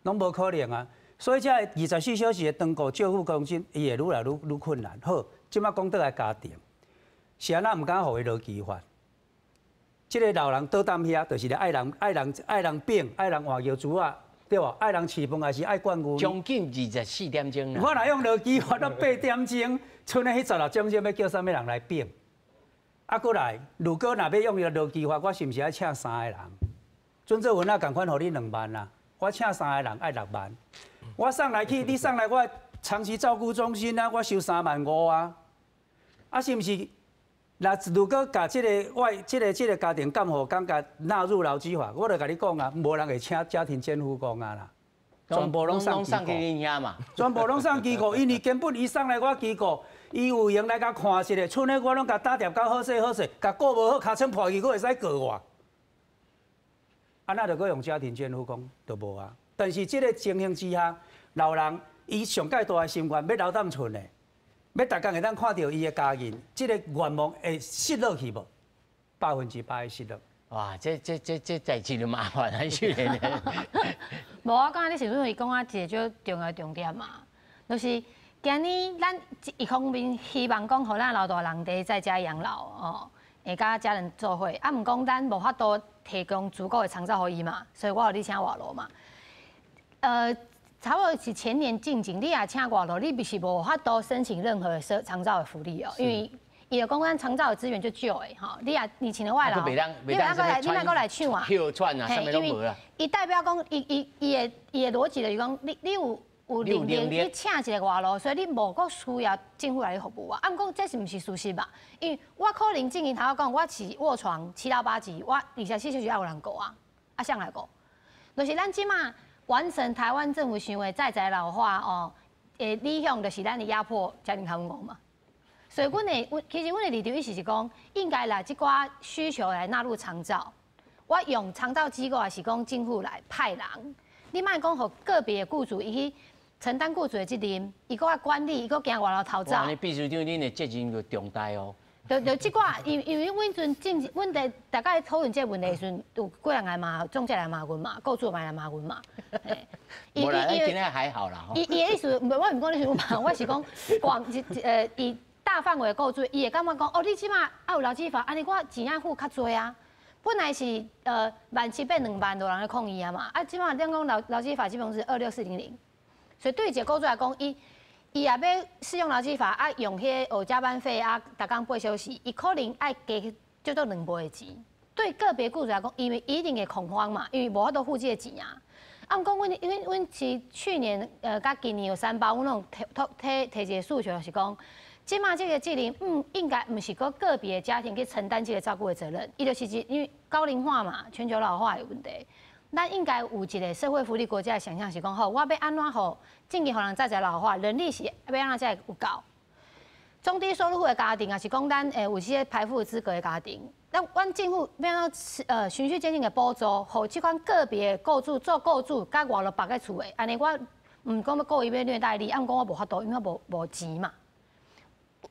攏無可能啊！所以這24小時的長顧照護中心，伊會愈來愈愈困難。好，這擺講倒來家庭，是按怎毋敢予伊勞基法？這個老人倒踮遐，就是愛人愛人愛人變，愛人換尿苴仔，對無？愛人飼飯，還是愛灌牛？將近24點鐘。我若用勞基法到8點鐘，賰的彼16點鐘欲叫啥物人來變？啊，閣來，如果若欲用勞基法，我是毋是愛請三個人？準做阮仔仝款，予你2萬啦，我請三個人愛6萬。我送來去，你送來我長期照顧中心啊，我收3萬5啊。啊，是毋是？若如果共這个我這个家庭監護工共納入勞基法，我就共你講啊，無人會請家庭監護工啊啦，全部攏送送去恁遐嘛。全部攏送機構，因為根本伊送來我機構，伊有閒來共看一下，賰的我攏共打疊較好勢好勢，共顧無好，尻川破去，閣會使告我。啊，那就閣用家庭監護工就無啊。但是這个情形之下，老人伊上蓋大的心願欲留踮厝的，欲逐工會當看著伊的家人，這个願望會實落去無？100%會失落。哇，這代誌就麻煩啊，秀蓮。無，我感覺你是不是講啊一个足重要重點嘛？就是今年咱一方面希望講，予咱老大人佇在家養老哦，會佮家人做伙。啊，毋過咱無法度提供足夠的長照予伊嘛，所以我予你請外勞嘛。差不多是前年進前，你若請外勞，你不是無法度申請任何的長照的福利哦，因為伊就講咱長照的資源就少的吼，你若你請的外勞，你莫閣來，你莫閣來搶啊，哮喘啊，啥物攏無啦。伊代表講，伊伊伊伊的邏輯就是講，你有能力，你請一個外勞，所以你無閣需要政府來服務啊。啊，毋過這是毋是事實吧？因為我可能正經頭講，我是臥床7到8級，我24小時愛有人顧啊，啊，誰來顧？就是咱這馬完成台灣政府想的在宅老化哦，的理想就是咱的壓迫家庭看護工嘛。所以，阮的，其實阮的立場意思是講，應該來這寡需求來納入長照。我用長照機構，還是講政府來派人？你莫講予個別的雇主伊去承擔雇主的責任，伊閣愛管理，伊閣驚外勞逃走。你秘書長，恁的責任就重大哦。就這寡，因為阮陣進，阮佇大家討論這個問題的時陣，有幾人來罵，總裁來罵阮嘛，雇主嘛來罵阮嘛。無啦，今仔還好啦。伊伊的意思，無我毋講你是罵，我是講廣，伊大範圍的雇主，伊會感覺講，哦，你這馬愛有勞基法，按呢我錢愛付較濟啊。本來是1.7萬變2萬多人咧抗議啊嘛，啊，這馬咱講勞基法基本上是26400，所以對一个雇主來講，伊若欲適用勞基法，啊，用彼個加班費啊，逐工8小時，伊可能愛加足足兩倍的錢。對個別雇主來講，因為一定會恐慌嘛，因為無法度付這個錢啊。啊，毋過阮因為阮是去年佮今年有三包，阮攏提提提一個訴求，就是講，這馬這個責任，應該毋是閣個別的家庭去承擔這個照顧的責任，伊就是因為高齡化嘛，全球老化的問題。咱應該有一個社會福利國家的想象是講，好，我欲按怎予，正經予人在宅老化，人力是欲按怎才會有夠。中低收入戶的家庭，抑是講咱有這些排富資格的家庭，咱阮政府欲按怎循序漸進的補助，予這款個別雇主做雇主，佮外勞縛佇厝的，按呢我毋講欲故意欲虐待你，啊毋過我無法度，因為我無錢嘛。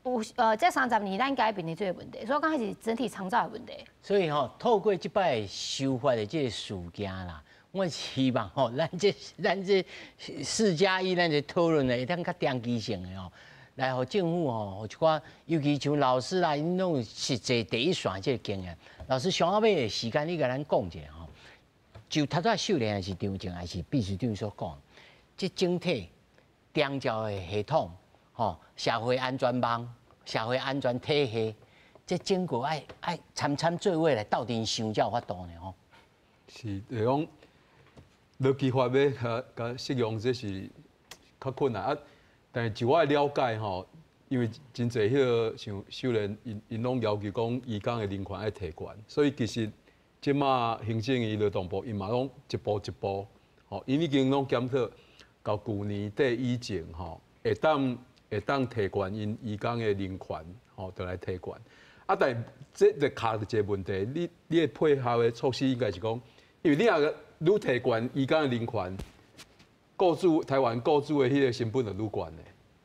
有這30年咱應該面臨這個問題，所以講彼是整體長照的問題。所以吼，透過這擺修法的這個事件啦，我希望吼，咱這4+1，咱這討論的會當較長期性的吼，來予政府吼，予一寡，尤其像老師啦，𪜶攏有實際第一線這個經驗。老師上後尾的時間，你共咱講一下吼，就頭拄秀蓮還是張靜還是秘書長所講，這整體長照的系統。吼，社會安全網、社會安全體系，這整個愛參參做伙來鬥陣想才有法度呢吼。是，就是講勞基法欲共適用，這是較困難啊。但是就我的了解吼，因為真濟彼個像秀蓮𪜶𪜶攏要求講移工的人權愛提懸，所以其實這馬行政院勞動部伊嘛攏一步一步，吼，𪜶已經攏檢討到舊年底以前吼，會當提懸𪜶移工的人權，吼，就來提懸。啊，但是這就卡著一個問題，你的配合的措施應該是講，因為你若愈提懸移工的人權，雇主台灣雇主的彼個成本就愈懸的。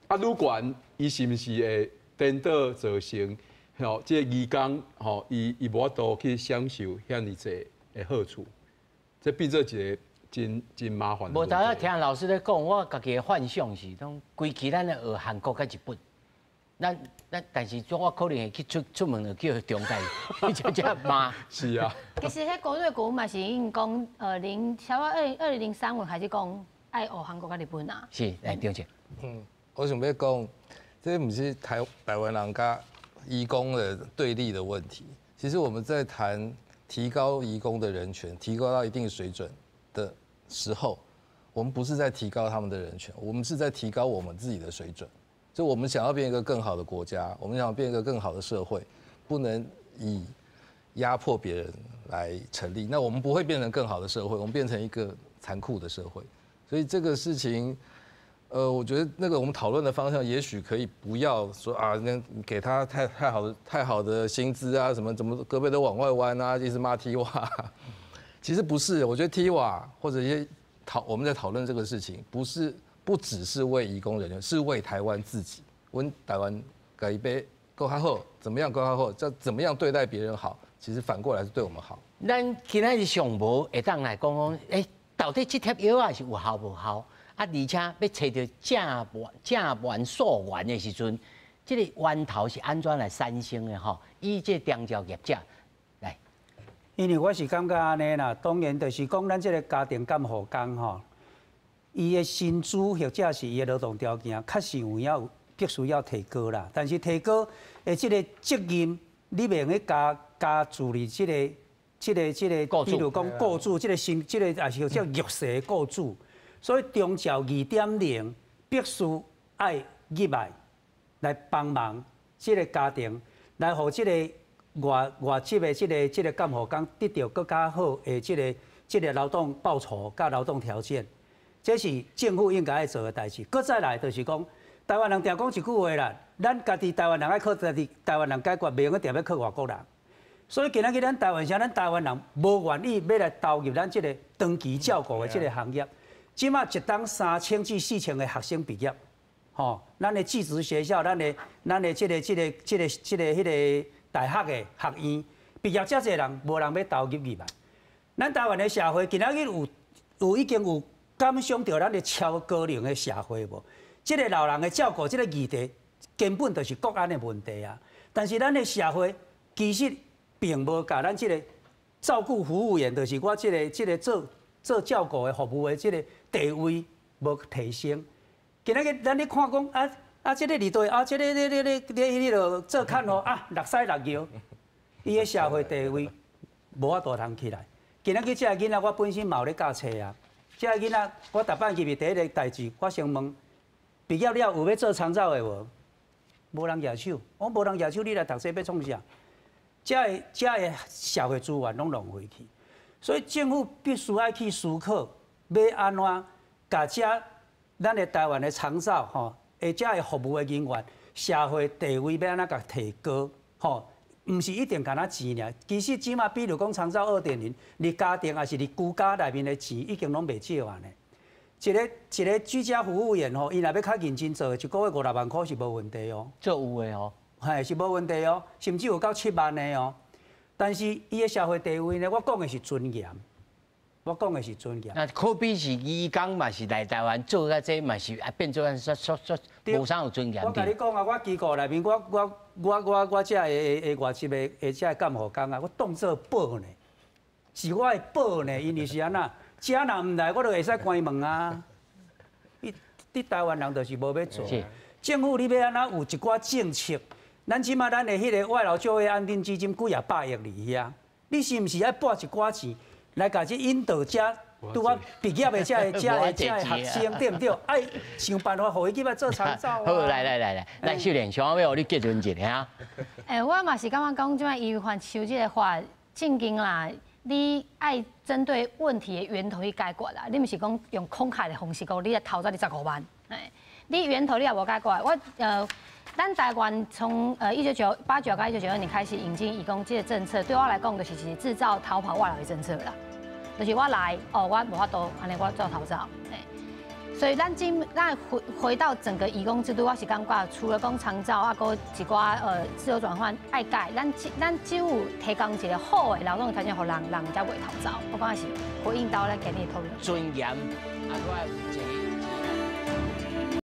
啊，愈懸，伊是毋是會顛倒造成吼，這個移工吼，伊無法度去享受遐爾濟的好處，這變做一個真真麻煩。無，頭仔聽老師咧講，我家己的幻想是，講規氣咱咧學韓國佮日本，咱但是我可能會去出門就叫中介，這這罵。是啊。其實彼國內國嘛是已經講，差不多2003年開始講愛學韓國佮日本啊。是，來張姐。我想欲講，這毋是台灣人佮移工的對立的問題。其實我們在談提高移工的人權，提高到一定水準的時候，我們不是在提高他們的人權，我們是在提高我們自己的水準。就我們想要變一個更好的國家，我們想要變一個更好的社會，不能以壓迫別人來成立。那我們不會變成更好的社會，我們變成一個殘酷的社會。所以這個事情，我覺得那個我們討論的方向，也許可以不要說啊，那給他太好的薪資啊，什麼怎麼胳膊都往外彎啊，一直罵 TIWA。其實不是，我覺得 TIWA 或者一些我們在討論這個事情，不是不只是為移工人權，是為台灣自己。阮台灣家己欲閣較好，怎麼樣閣較好？這怎麼樣對待別人好？其實反過來是對我們好。咱今仔日上無會當來講講，欸，到底這帖藥仔是有效無效？啊，而且欲揣著正源正源溯源的時陣，這個源頭是按怎來產生的吼？以這長照業者來，因為我是感覺按呢啦，當然就是講咱這個家庭監護工吼，伊的薪資或者是伊的勞動條件，確實有影有必須要提高啦。但是提高的這個責任，你袂用去加注佇這個，比如講雇主這個薪，這個也是叫弱勢的雇主。所以長照2.0必須愛入來來幫忙這個家庭，來予這個外籍的這個監護工得著閣較好的這個勞動報酬佮勞動條件，這是政府應該愛做的代誌。閣再來就是講，台灣人定講一句話啦，咱家己台灣人愛靠家己台灣人解決，袂用閣定欲靠外國人。所以今仔日咱台灣啥，咱台灣人無願意欲來投入咱這個長期照顧的這個行業。這馬一冬3000至4000個學生畢業，吼，咱的技職學校，咱的這個彼個大學的學院畢業遮濟人，無人欲投入去嘛。咱台灣的社會今仔日有已經有感傷著咱的超高齡的社會無？這個老人的照顧這個議題根本就是國安的問題啊！但是咱的社會其實並無共咱這個照顧服務員，就是我這個做照顧的服務的這個地位無提升。今仔日咱咧看講啊啊，這個佇佗啊，這個咧咧咧咧彼落做看護啊，搦屎搦尿，伊的社會地位無法度通起來。今仔日這個囡仔，我本身嘛有咧教冊啊。這個囡仔，我逐擺入去第一個代誌，我先問畢業了有欲做長照的無？無人舉手。我無人舉手，你來讀冊欲創啥？這個社會資源攏浪費去。所以政府必須愛去思考，欲按怎共這咱的台灣的長照吼，或者的服務的人員社會地位欲按怎共提高吼？毋是一定干焦錢爾。其實這馬比如講長照2.0，佇家庭抑是佇居家內面的錢已經攏袂少啊呢。一個一個居家服務員吼，伊若欲較認真做，一個月五六萬箍是無問題哦。做有的哦，嘿，是無問題哦，甚至有到7萬的哦。但是伊的社會地位呢？我講的是尊嚴，我講的是尊嚴。那可比是移工嘛，是來台灣做啊，這嘛是啊變做說說說無啥有尊嚴。我共你講啊，我機構內面，我這個外籍的的這個監護工啊，我當做寶呢，是我的寶呢，因為是按怎，這若毋來，我就會使關門啊。你台灣人就是無欲做。政府你欲按怎有一寡政策？咱這馬咱的彼個外勞就業安定基金幾若百億佇遐，你是毋是愛撥一寡錢來共這引導這拄仔毕业的遮个学生，对毋对？爱想办法予伊去来做长照啊。好，來來來來，來秀蓮，上尾予你結論一下。欸，我嘛是感覺講，這擺違反修這個法，正經啦，你愛針對問題的源頭去解決啦。你毋是講用恐嚇的方式講，你來逃走25萬，欸，你源頭你也無解決。咱台灣從1989到1992年開始引進移工這個政策，對我來講就是一個製造逃跑外勞的政策啦。就是我來，哦，我無法度，按呢我做逃走。欸，所以咱回到整個移工制度，我是感覺除了講長照啊，閣一寡自由轉換愛改，咱只有提供一個好的勞動條件，予人，人才袂逃走。我感覺是回應到咱今日討論。尊嚴，啊，閣愛有一個。